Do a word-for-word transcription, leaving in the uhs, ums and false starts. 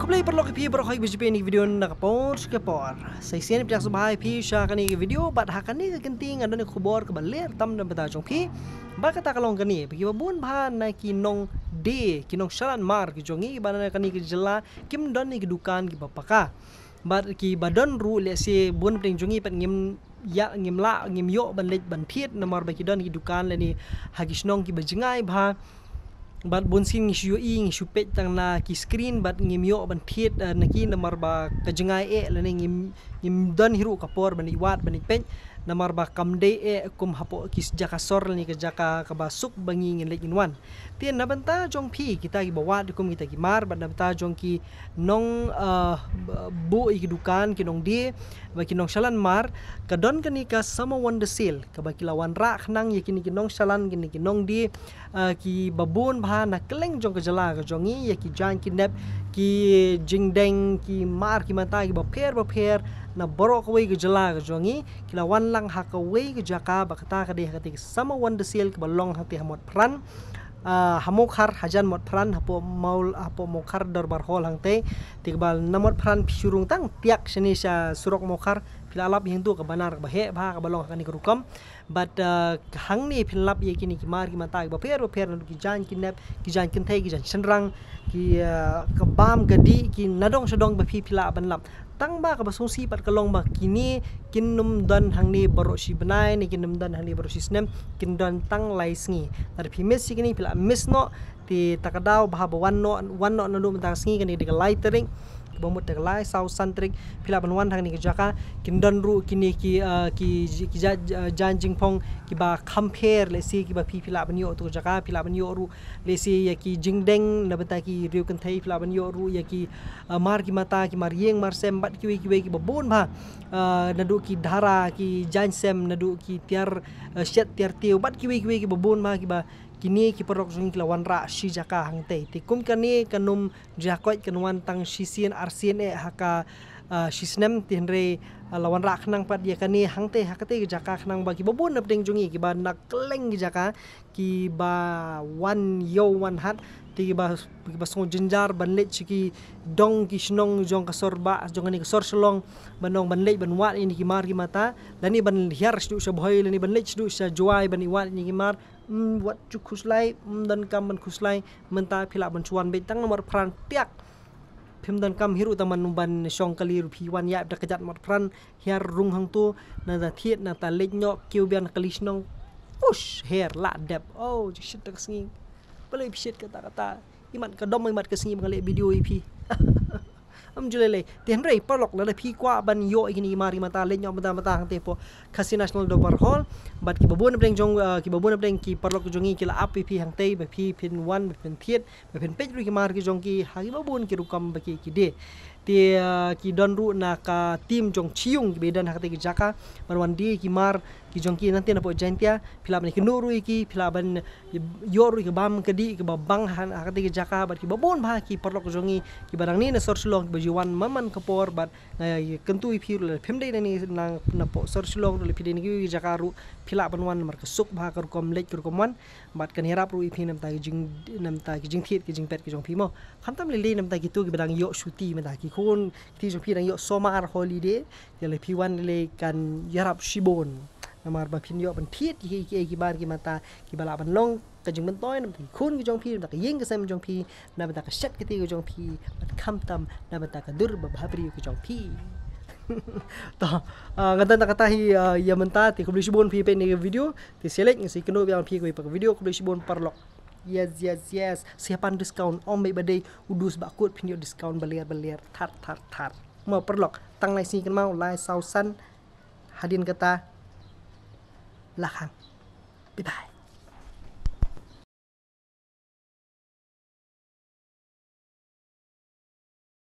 Khublei paralok ïa phi baroh kiba ju peit ïa kane ka video na ka por sha ka por. Sa shisien pdiang sngewbha ïa phi sha kane ka video bad ha kane ka kynti nga don ïa ka khubor kaba ler tam na ka bynta jong phi. Ba kata ka long kane, ba kiba bun bha na ki nongdie, ki nongshalan mar ki jong ngi ba na kane ka jylla kim don ïa ki dukan kiba paka. Bad kiba don ruh lehse bun pdeng jong ngi pat ngim ïa, ngim lah, ngim ïoh ban leit ban thied namar ba ki don ki dukan lane ha ki shnong kiba jngai bha. Bad bun sien ngi shu ïohi, ngi shu peit tang na ki screen bad ngim ïoh ban thied, eh, na ki namar ba ka jngai eh lane ngim, ngim don hi ruh ka por ban ïa wad ban ïa peit. Namar ba kam dei eh kum hapoh ki jaka sor lane ka jaka kaba suk ba ngi ngin leit ngin wan. Te na bynta jong phi kita kiba wad kum kita ki mar bad na bynta jong ki nong, eh, buh ïa ki dukan, ki nongdie bad ki nongshalan mar, ka don kane ka Summer Wonder Sale kaba ki la wanrah khnang ïa kine ki nongshalan, kine ki nongdie, eh, kiba bun bha na kylleng jong ka jylla ka jong ngi, ïa ki jaiñ ki nep, ki jingdeng, ki mar ki mata kiba pher ba pher na baroh kawei ka jylla ka jong ngi, ki la wan lang ha kawei ka jaka ba kata ka dei ha kata ka Summer Wonder Sale kaba long hangta ha Motphran. Ah, ha Mawkhar, hajan Motphran, hapoh Maw-, hapoh Mawkhar Dorbar Hall hangta. Te kaba na Motphran phi shu rung tang tiak shane sha surok Mawkhar, phi la lap ïa hangtu ka banar kaba heh bha kaba long ha kane ka rukom. Bad, ah, hangne phin lap ïa kine ki mar ki mata kiba pher ba pher naduh ki jaiñ ki nep, ki jaiñ kynthei, ki jaiñ shynrang, ki, ah, ka bam ka dih, ki nadong shadong ba phi phi lah ban lap. Tang ba kaba sngewsih pat ka long ba kine kin nym don hangne baroh shi bnai ne kin nym don hangne baroh shi snem, kin don tang lai sngi. Lada phi miss ïa kine phi lah miss noh, te ta ka daw ba haba wan noh, wan noh naduh mynta ka sngi kane dei ka lai tarik, kaba mut ta ka lai saw san tarik, phi lah ban wan hangne ka jaka, kin don ruh kine ki, ah, ki, ki ja-, ja-, jaiñ jingphong kiba kham pher lehse kiba phi phi lah ban ïoh tu ka jaka, phi lah ban ïoh ruh lehse ïa ki jingdeng na bynta ki riew kynthei, phi lah ban ïoh ruh ïa ki, ah, mar ki mata, ki mar ïing mar sem bad kiwei kiwei kiba bun bha. Ah, naduh ki dhara, ki jaiñ sem, naduh ki tiar, ah, shet tiar tiew bad kiwei kiwei kiba bun bha kiba kine ki paralok jong ngi ki la wanrah shi jaka hangta. Te kum kane kan nym jia koit, kan wan tang shisien arsien eh ha ka, ah, shi snem, te hynrei, ah, la wanrah khnang pat ïa kane hangta ha kata ka jaka khnang ba kiba bun na pdeng jong ngi kiba na kylleng ki jaka kiba wan ïew wan hat, te kiba, kiba sngew jynjar ban leit sha ki dong ki shnong jong ka sor ba, jong kane ka sor Shillong, ban ong ban leit ban wad ïa kine ki mar ki mata, lane ban hiar shaduh sha Bhoi, lane ban leit shaduh sha Jowai ban ïa wad ïa kine ki mar, mm, wat ju khuslai, mm, donkam ban khuslai, mynta phi lah ban shu wan beit tang na Motphran tiak. Phim donkam hi ruh tang ban, ban shong kali ruh, phi wan ïaid da kjat Motphran, hiar rung hangtu, nangta thied, nangta leit noh, kiew biang na kali shnong. Ush, her, lah dep. Oh, ju shit da ka sngi. Balei phi shit kata kata. Imat ka dom, imat ka sngi ba nga leh video ïa phi. Ym ju lei lei. Te hynrei paralok, lada phi kwah ban ïoh ïa kine ki mar ki mata, leit noh mynta mynta hangta hapoh Khasi National Dorbar Hall. Bad kiba bun na pdeng jong, ah, kiba bun na pdeng ki paralok jong ngi ki la ap ïa phi hangta ba phi phin wan, ba phin thied, ba phin peit ruh ki mar ki jong ki ha kiba bun ki rukom ba ki, ki die. Te, ah, ki don ruh na ka team jong Chiung kiba don ha kata ka jaka ban wan die ki mar ki jong ki. Nangta napoh Jaintia phi lah ban ïakynduh ruh ïa ki, phi lah ban ïoh ruh ïa ka bam ka dih kaba bang ha, ha kata ka jaka. Bad kiba bun bha ki paralok jong ngi kiba nangne na sor Shillong kiba ju wan man man ka por, bad nga ïakynduh ïa phi ruh lada phim dei nangne na, napoh sor Shillong ruh, lada phi dei na kiwei ki jaka ruh, phi lah ban wan namar ka suk bha ka rukom leit ka rukom wan. Bad kan ïarap ruh ïa phi na bynta ki jing, na bynta ki jingthied ki jingpeit ki jong phi mo. Khamtam lei lei na bynta kito kiba dang ïoh shuti mynta, ki khun kti jong phi dang ïoh summer holiday. Te lada phi wan lei lei kan ïarap shibun. Namar ba phin ïoh ban thied ki, ki, ki, ki mar ki mata kiba lah ban long ka jingmyntoi na bynta ki khun ki jong phi, na bynta ka ïing ka sem jong phi, na bynta ka shet ka ti ka jong phi, bad khamtam na bynta ka dur ba bhabriew ka jong phi. To, ah, nga don tang kata hi, ah, ïa mynta, te khublei shibun phi peit ïa kane ka video. Te sha leit nga sa ïakynduh biang ïa phi ha kawei pat ka video. Khublei shibun paralok. Yes, yes, yes. Sa ïa pan discount, ym beit ba dei u dus ba kut, phin ïoh discount ba ler ba ler, thar thar thar. Mo paralok, tang lai sngi kynmaw, lai saw san, hadien kata la khang. Bye bye.